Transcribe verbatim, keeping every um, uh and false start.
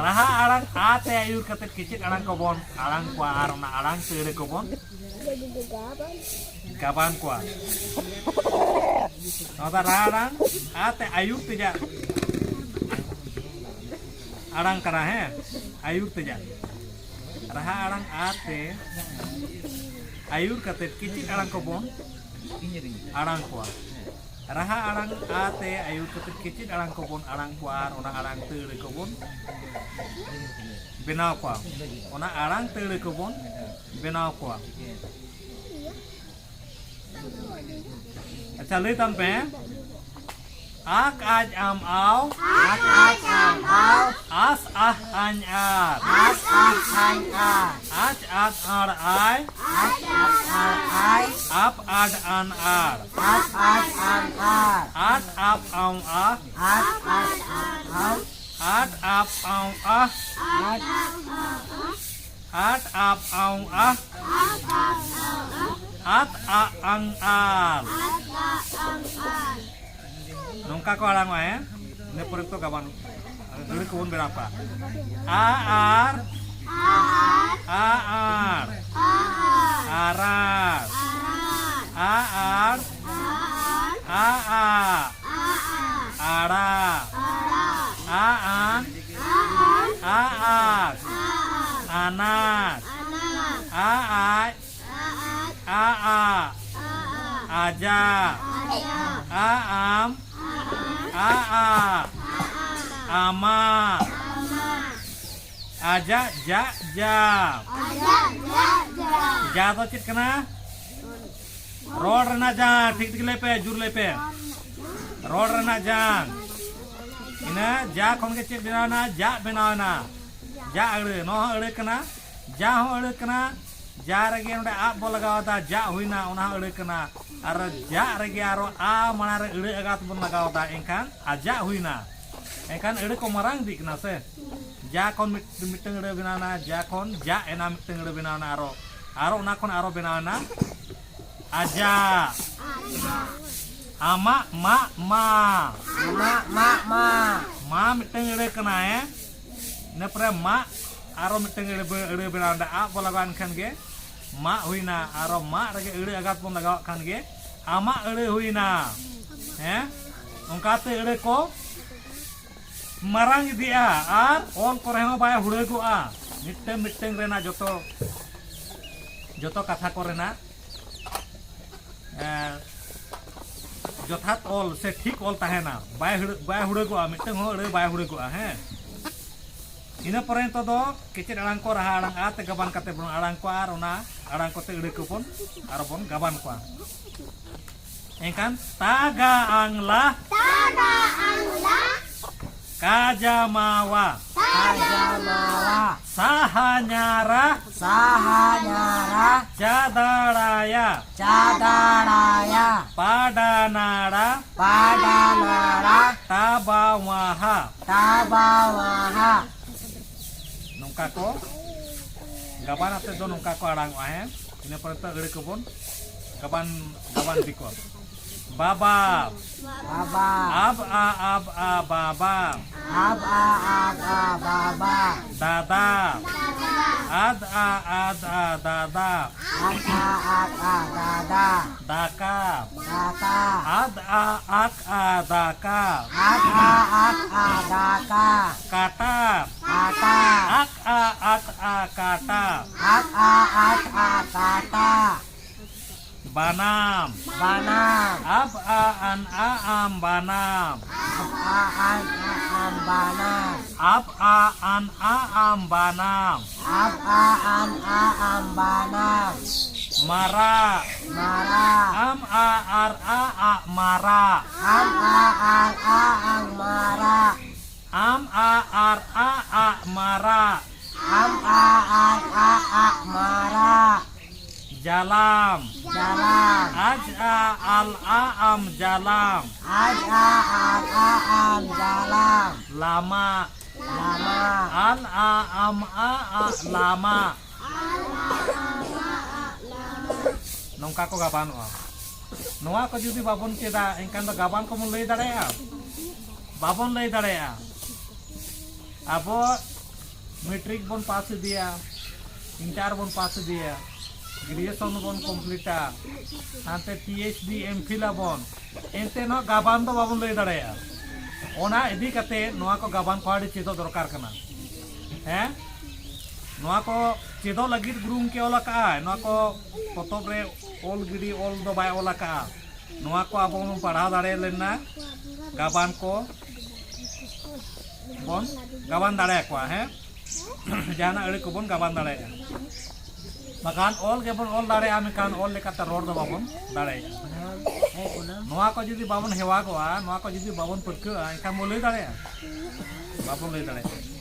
ᱨᱟᱦᱟ ᱟᱲᱟᱝ ᱟ ᱛᱮ ᱟᱹᱭᱩᱨ ᱠᱟᱛᱮ ᱠᱮᱪᱮᱫ ᱟᱲᱟᱝ ᱠᱚᱵᱚᱱ ᱟᱲᱟᱝ ᱠᱚᱣᱟ ᱟᱨ ᱚᱱᱟ ᱟᱲᱟᱝ ᱛᱟᱹᱲᱟᱹ ᱠᱚᱵᱚᱱ ᱜᱟᱵᱟᱱ ᱠᱚᱣᱟ᱾ ᱱᱚᱣᱟ ᱫᱚ ᱨᱟᱦᱟ ᱟᱲᱟᱝ ᱟ ᱛᱮ ᱟᱹᱭᱩᱨ ᱛᱮᱭᱟᱜ ᱟᱲᱟᱝ ᱠᱟᱱᱟ, ᱦᱮᱸ, ᱟᱹᱭᱩᱨ ᱛᱮᱭᱟᱜ᱾ ᱨᱟᱦᱟ ᱟᱲᱟᱝ ᱟ ᱛᱮ ᱟᱹᱭᱩᱨ ᱠᱟᱛᱮ ᱠᱮᱪᱮᱫ ᱟᱲᱟᱝ ᱠᱚᱵᱚᱱ ᱟᱲᱟᱝ ᱠᱚᱣᱟ᱾ ᱨᱟᱦᱟ ᱟᱲᱟᱝ ᱟ ᱛᱮ ᱟᱹᱭᱩᱨ ᱠᱟᱛᱮ ᱠᱮᱪᱮᱫ ᱟᱲᱟᱝ ᱠᱚᱵᱚᱱ ᱟᱲᱟᱝ ᱠᱚᱣᱟ ᱟᱨ ᱚᱱᱟ ᱟᱲᱟᱝ ᱛᱟᱹᱲᱟᱹ ᱠᱚᱵᱚᱱ ᱵᱮᱱᱟᱣ ᱠᱚᱣᱟ᱾ ᱚᱱᱟ ᱟᱲᱟᱝ ᱛᱟᱹᱲᱟᱹ ᱠᱚᱵᱚᱱ ᱵᱮᱱᱟᱣ ᱠᱚᱣᱟ᱾ ᱟᱪᱪᱷᱟ, ᱞᱟᱹᱭ ᱛᱟᱢ ᱯᱮ᱾ ᱟᱠ ᱟᱡ ᱟᱢ ᱟᱣ᱾ ᱟᱠ ᱟᱡ ᱟᱢ ᱟᱣ᱾ ᱟᱥ ᱟᱦ ᱟᱧ ᱟᱨ᱾ ᱟᱥ ᱟᱦ ᱟᱧ ᱟᱨ᱾ ᱟᱪ ᱟᱫ ᱟᱲ ᱟᱭ᱾ ᱟᱪ ᱟᱫ ᱟᱲ ᱟᱭ᱾ ᱟᱯ ᱟᱰ ᱟᱱ ᱟᱲ᱾ ᱟᱯ ᱟᱰ ᱟᱱ ᱟᱲ᱾ ᱟᱴ ᱟᱯ ᱟᱣ ᱟᱦ᱾ ᱟᱴ ᱟᱯ ᱟᱣ ᱟᱣ᱾ ᱟᱴ ᱟᱯ ᱟᱣ ᱟᱦ᱾ ᱟᱴ ᱟᱯ ᱟᱣ ᱟᱦ᱾ ᱟᱴ ᱟᱜ ᱟᱝ ᱟᱨ᱾ ᱱᱚᱝᱠᱟ ᱠᱚ ᱟᱲᱟᱝᱚᱜᱼᱟ, ᱦᱮᱸ? ᱤᱱᱟᱹ ᱯᱚᱨᱮ ᱛᱚ ᱜᱟᱵᱟᱱ ᱟᱹᱲᱟᱹ ᱠᱚᱵᱚᱱ ᱵᱮᱱᱟᱣ ᱠᱟᱜᱼᱟ᱾ ᱟ ᱟᱨ, ᱟ ᱟᱨ, ᱟᱨᱟᱲ, ᱟ ᱟᱨ, ᱟ ᱟ, ᱟᱲᱟ, ᱟ ᱟᱱ, ᱟ ᱟᱠ, ᱟᱱᱟᱴ, ᱟ ᱟᱡ, ᱟ ᱟ, ᱟᱡᱟᱜ, ᱟ ᱟᱢ, ᱟ ᱟ, ᱟᱢᱟᱜ, ᱟᱡᱟᱜ ᱡᱟᱜ ᱡᱟ᱾ ᱡᱟ ᱫᱚ ᱪᱮᱫ ᱠᱟᱱᱟ? ᱨᱚᱲ ᱨᱮᱱᱟᱜ ᱡᱟᱝ᱾ ᱴᱷᱤᱠ ᱴᱷᱤᱠ ᱞᱟᱹᱭ ᱯᱮ, ᱡᱳᱨ ᱞᱟᱹᱭ ᱯᱮ᱾ ᱨᱚᱲ ᱨᱮᱱᱟᱜ ᱡᱟᱝ᱾ ᱤᱱᱟᱹ ᱡᱟ ᱠᱷᱚᱱ ᱜᱮ ᱪᱮᱫ ᱵᱮᱱᱟᱣ ᱮᱱᱟ? ᱡᱟᱜ ᱵᱮᱱᱟᱣ ᱮᱱᱟ᱾ ᱡᱟ ᱟᱹᱲᱟᱹ, ᱱᱚᱣᱟ ᱦᱚᱸ ᱟᱹᱲᱟᱹ ᱠᱟᱱᱟ, ᱡᱟ ᱦᱚᱸ ᱟᱹᱲᱟᱹ ᱠᱟᱱᱟ᱾ ᱡᱟ ᱨᱮᱜᱮ ᱚᱸᱰᱮ ᱟᱵ ᱵᱚ ᱞᱟᱜᱟᱣ ᱮᱫᱟ, ᱡᱟᱜ ᱦᱩᱭᱱᱟ, ᱚᱱᱟ ᱦᱚᱸ ᱟᱹᱲᱟᱹ ᱠᱟᱱᱟ᱾ ᱟᱨ ᱡᱟᱜ ᱨᱮᱜᱮ ᱟᱨᱚ ᱟ ᱢᱟᱲᱟᱝ ᱨᱮ ᱟᱹᱲᱟᱹ ᱟᱜᱟᱛ ᱵᱚᱱ ᱞᱟᱜᱟᱣ ᱮᱫᱟ, ᱮᱱᱠᱷᱟᱱ ᱟᱡᱟᱜ ᱦᱩᱭᱱᱟ᱾ ᱮᱱᱠᱷᱟᱱ ᱟᱹᱲᱟᱹ ᱠᱚ ᱢᱟᱨᱟᱝ ᱤᱫᱤᱜ ᱠᱟᱱᱟ ᱥᱮ? ᱡᱟ ᱠᱷᱚᱱ ᱢᱤᱫ-, ᱢᱤᱫᱴᱟᱝ ᱟᱹᱲᱟᱹ ᱵᱮᱱᱟᱣ ᱮᱱᱟ, ᱡᱟ ᱠᱷᱚᱱ ᱡᱟᱜ ᱮᱱᱟ, ᱢᱤᱫᱴᱟᱝ ᱟᱹᱲᱟᱹ ᱵᱮᱱᱟᱣ ᱮᱱᱟ, ᱟᱨᱚ, ᱟᱨᱚ ᱚᱱᱟ ᱠᱷᱚᱱ ᱟᱨᱚ ᱵᱮᱱᱟᱣ ᱮᱱᱟ ᱟᱡᱟᱜ᱾ ᱟᱢᱟᱜ ᱢᱟᱜ ᱢᱟ᱾ ᱟᱢᱟᱜ ᱢᱟᱜ ᱢᱟ᱾ ᱢᱟ ᱢᱤᱫᱴᱟᱝ ᱟᱹᱲᱟᱹ ᱠᱟᱱᱟ, ᱦᱮᱸ? ᱤᱱᱟᱹ ᱯᱚᱨᱮ ᱢᱟᱜ, ᱟᱨᱚ ᱢᱤᱫᱴᱟᱝ ᱟᱹᱲᱟᱹ ᱵᱮ-, ᱟᱹᱲᱟᱹ ᱵᱮᱱᱟᱣ ᱚᱸᱰᱮ ᱟᱜ ᱵᱚ ᱞᱟᱜᱟᱣ ᱮᱱ ᱠᱷᱟᱱ ᱜᱮ ᱢᱟᱜ ᱦᱩᱭᱱᱟ, ᱟᱨᱚ ᱢᱟᱜ ᱨᱮᱜᱮ ᱟᱹᱲᱟᱹ ᱟᱜᱟᱛ ᱵᱚᱱ ᱞᱟᱜᱟᱣᱟᱜ ᱠᱷᱟᱱ ᱜᱮ ᱟᱢᱟᱜ ᱟᱹᱲᱟᱹ ᱦᱩᱭᱱᱟ, ᱦᱮᱸ? ᱚᱱᱠᱟᱛᱮ ᱟᱹᱲᱟᱹ ᱠᱚ ᱢᱟᱨᱟᱝ ᱤᱫᱤᱜᱼᱟ ᱟᱨ ᱚᱞ ᱠᱚᱨᱮ ᱦᱚᱸ ᱵᱟᱭ ᱦᱩᱲᱟᱹᱜᱚᱜᱼᱟ᱾ ᱢᱤᱫᱴᱟᱝ ᱢᱤᱫᱴᱟᱝ ᱨᱮᱱᱟᱜ ᱡᱚᱛᱚ, ᱡᱚᱛᱚ ᱠᱟᱛᱷᱟ ᱠᱚᱨᱮᱱᱟᱜ, ᱮᱸ, ᱡᱚᱛᱷᱟᱛ ᱚᱞ ᱥᱮ ᱴᱷᱤᱠ ᱚᱞ ᱛᱟᱦᱮᱱᱟ, ᱵᱟᱭ ᱦᱩᱲᱟᱹ-, ᱵᱟᱭ ᱦᱩᱲᱟᱹᱜᱚᱜᱼᱟ, ᱢᱤᱫᱴᱟᱝ ᱦᱚᱸ ᱟᱹᱲᱟᱹ ᱵᱟᱭ ᱦᱩᱲᱟᱹᱜᱚᱜᱼᱟ, ᱦᱮᱸ᱾ ᱤᱱᱟᱹ ᱯᱚᱨᱮ ᱱᱤᱛᱚᱜ ᱫᱚ ᱠᱮᱪᱮᱫ ᱟᱲᱟᱝ ᱠᱚ, ᱨᱟᱦᱟ ᱟᱲᱟᱝ ᱟ ᱛᱮ ᱜᱟᱵᱟᱱ ᱠᱟᱛᱮ ᱵᱚᱱ ᱟᱲᱟᱝ ᱠᱚᱣᱟ ᱟᱨ ᱚᱱᱟ ᱟᱲᱟᱝ ᱠᱚᱛᱮ ᱟᱹᱲᱟᱹ ᱠᱚᱵᱚᱱ ᱟᱨᱚ ᱵᱚᱱ ᱜᱟᱵᱟᱱ ᱠᱚᱣᱟ᱾ ᱮᱱᱠᱷᱟᱱ ᱛᱟᱜᱟ ᱟᱝᱞᱟ᱾ ᱛᱟᱜᱟ ᱟᱝᱞᱟ᱾ ᱠᱟᱡᱟᱢᱟᱣᱟ᱾ ᱠᱟᱡᱟᱢᱟᱣᱟ᱾ ᱥᱟᱦᱟᱧᱟᱨᱟ᱾ ᱥᱟᱦᱟᱧᱟᱨᱟ᱾ ᱪᱟᱫᱟᱲᱟᱭᱟ᱾ ᱪᱟᱫᱟᱲᱟᱭᱟ᱾ ᱯᱟᱰᱟᱱᱟᱲᱟ᱾ ᱯᱟᱰᱟᱱᱟᱲᱟ᱾ ᱴᱟᱵᱟᱣᱟᱦᱟ᱾ ᱴᱟᱵᱟᱣᱟᱦᱟ᱾ ᱱᱚᱝᱠᱟ ᱠᱚ ᱜᱟᱵᱟᱱ ᱟᱛᱮ ᱫᱚ ᱱᱚᱝᱠᱟ ᱠᱚ ᱟᱲᱟᱝᱚᱜᱼᱟ, ᱦᱮᱸ᱾ ᱤᱱᱟᱹ ᱯᱚᱨᱮ ᱛᱚ ᱟᱹᱲᱟᱹ ᱠᱚᱵᱚᱱ ᱜᱟᱵᱟᱱ, ᱜᱟᱵᱟᱱ ᱤᱫᱤ ᱠᱚᱣᱟ᱾ ᱵᱟᱵᱟ᱾ ᱵᱟᱵᱟ᱾ ᱟᱵ ᱟ ᱟᱵ ᱟ ᱵᱟᱵᱟ᱾ ᱟᱵ ᱟ ᱟᱵ ᱟ ᱵᱟᱵᱟ᱾ ᱫᱟᱫᱟ᱾ ᱟᱫ ᱟ ᱟᱫ ᱟ ᱫᱟᱫᱟ᱾ ᱟᱫ ᱟ ᱟᱫ ᱟ ᱫᱟᱫᱟ᱾ ᱫᱟᱠᱟ᱾ ᱫᱟᱠᱟ᱾ ᱟᱫ ᱟ ᱟᱠ ᱟ ᱫᱟᱠᱟ᱾ ᱟᱫ ᱟ ᱟᱠ ᱟ ᱫᱟᱠᱟ᱾ ᱠᱟᱴᱟ᱾ ᱠᱟᱴᱟ᱾ ᱟᱠ ᱟ ᱟᱠ ᱟ ᱠᱟᱴᱟ᱾ ᱟᱠ ᱟ ᱟᱠ ᱟ ᱠᱟᱴᱟ᱾ ᱵᱟᱱᱟᱢ᱾ ᱵᱟᱱᱟᱢ᱾ ᱟᱵ ᱟ ᱟᱱ ᱟ ᱟᱢ ᱵᱟᱱᱟᱢ᱾ ᱟᱵ ᱟ ᱟᱱ ᱟ ᱟᱢ ᱵᱟᱱᱟᱢ᱾ ᱟᱵ ᱟ ᱟᱱ ᱟ ᱟᱢ ᱵᱟᱱᱟᱢ᱾ ᱟᱵ ᱟ ᱟᱱ ᱟ ᱟᱢ ᱵᱟᱱᱟᱢ᱾ ᱢᱟᱨᱟᱜ᱾ ᱢᱟᱨᱟᱜ᱾ ᱟᱢ ᱟ ᱟᱨ ᱟ ᱟᱜ ᱢᱟᱨᱟᱜ᱾ ᱟᱢ ᱟ ᱟᱨ ᱟ ᱟᱜ ᱢᱟᱨᱟᱜ᱾ ᱟᱢ ᱟ ᱟᱨ ᱟ ᱟᱜ ᱢᱟᱨᱟᱜ᱾ ᱟᱢ ᱟ ᱟᱨ ᱟ ᱟᱜ ᱢᱟᱨᱟᱜ᱾ ᱡᱟᱞᱟᱢ᱾ ᱡᱟᱞᱟᱢ᱾ ᱟᱡ ᱟ ᱟᱞ ᱟ ᱟᱢ ᱡᱟᱞᱟᱢ᱾ ᱟᱡ ᱟ ᱟᱞ ᱟ ᱟᱢ ᱡᱟᱞᱟᱢ᱾ ᱞᱟᱢᱟᱜ᱾ ᱞᱟᱢᱟᱜ᱾ ᱟᱞ ᱟ ᱟᱢ ᱟ ᱟᱜ ᱞᱟᱢᱟᱜ᱾ ᱱᱚᱝᱠᱟ ᱠᱚ ᱜᱟᱵᱟᱱᱚᱜᱼᱟ᱾ ᱱᱚᱣᱟ ᱠᱚ ᱡᱩᱫᱤ ᱵᱟᱵᱚᱱ ᱪᱮᱫᱟ, ᱮᱱᱠᱷᱟᱱ ᱫᱚ ᱜᱟᱵᱟᱱ ᱠᱚᱵᱚᱱ ᱞᱟᱹᱭ ᱫᱟᱲᱮᱭᱟᱜᱼᱟ? ᱵᱟᱵᱚᱱ ᱞᱟᱹᱭ ᱫᱟᱲᱮᱭᱟᱜᱼᱟ᱾ ᱟᱵᱚ ᱢᱮᱴᱨᱤᱠ ᱵᱚᱱ ᱯᱟᱥ ᱤᱫᱤᱭᱟ, ᱤᱱᱴᱟᱨ ᱵᱚᱱ ᱯᱟᱥ ᱤᱫᱤᱭᱟ, ᱜᱨᱮᱡᱩᱭᱮᱥᱚᱱ ᱵᱚᱱ ᱠᱚᱢᱯᱞᱤᱴᱟ, ᱦᱟᱱᱛᱮ ᱯᱤ ᱮᱭᱤᱪ ᱰᱤ, ᱮᱢ ᱯᱷᱤᱞ ᱟᱵᱚᱱ, ᱮᱱᱛᱮ ᱱᱚᱣᱟ ᱜᱟᱵᱟᱱ ᱫᱚ ᱵᱟᱵᱚᱱ ᱞᱟᱹᱭ ᱫᱟᱲᱮᱭᱟᱜᱼᱟ᱾ ᱚᱱᱟ ᱤᱫᱤ ᱠᱟᱛᱮ ᱱᱚᱣᱟ ᱠᱚ ᱜᱟᱵᱟᱱ ᱠᱚ ᱟᱹᱰᱤ ᱪᱮᱫᱚᱜ ᱫᱚᱨᱠᱟᱨ ᱠᱟᱱᱟ᱾ ᱦᱮᱸ, ᱱᱚᱣᱟ ᱠᱚ ᱪᱮᱫᱚᱜ ᱞᱟᱹᱜᱤᱫ ᱜᱩᱨᱩ ᱜᱚᱢᱠᱮ ᱚᱞ ᱟᱠᱟᱫᱼᱟᱭ᱾ ᱱᱚᱣᱟ ᱠᱚ ᱯᱚᱛᱚᱵ ᱨᱮ ᱚᱞ ᱜᱤᱰᱤ ᱚᱞ ᱫᱚ ᱵᱟᱭ ᱚᱞ ᱟᱠᱟᱫᱼᱟ᱾ ᱱᱚᱣᱟ ᱠᱚ ᱟᱵᱚ ᱵᱚᱱ ᱯᱟᱲᱦᱟᱣ ᱫᱟᱲᱮ ᱞᱮᱱᱟ, ᱜᱟᱵᱟᱱ ᱠᱚ ᱵᱚᱱ ᱜᱟᱵᱟᱱ ᱫᱟᱲᱮᱭᱟᱠᱚᱣᱟ᱾ ᱦᱮᱸ, ᱡᱟᱦᱟᱱᱟᱜ ᱟᱹᱲᱟᱹ ᱠᱚᱵᱚᱱ ᱜᱟᱵᱟᱱ ᱫᱟᱲᱮᱭᱟᱜᱼᱟ᱾ ᱵᱟᱠᱷᱟᱱ ᱚᱞ ᱜᱮᱵᱚᱱ ᱚᱞ ᱫᱟᱲᱮᱭᱟᱜᱼᱟ, ᱢᱮᱱᱠᱷᱟᱱ ᱚᱞ ᱞᱮᱠᱟᱛᱮ ᱨᱚᱲ ᱫᱚ ᱵᱟᱵᱚᱱ ᱫᱟᱲᱮᱭᱟᱜᱼᱟ᱾ ᱱᱚᱣᱟ ᱠᱚ ᱡᱩᱫᱤ ᱵᱟᱵᱚᱱ ᱦᱮᱣᱟᱜᱚᱜᱼᱟ, ᱱᱚᱣᱟ ᱠᱚ ᱡᱩᱫᱤ ᱵᱟᱵᱚᱱ ᱯᱟᱹᱨᱠᱟᱹᱜᱼᱟ, ᱮᱱᱠᱷᱟᱱ ᱵᱚᱱ ᱞᱟᱹᱭ ᱫᱟᱲᱮᱭᱟᱜᱼᱟ? ᱵᱟᱵᱚᱱ ᱞᱟᱹᱭ ᱫᱟᱲᱮᱭᱟᱜᱼᱟ᱾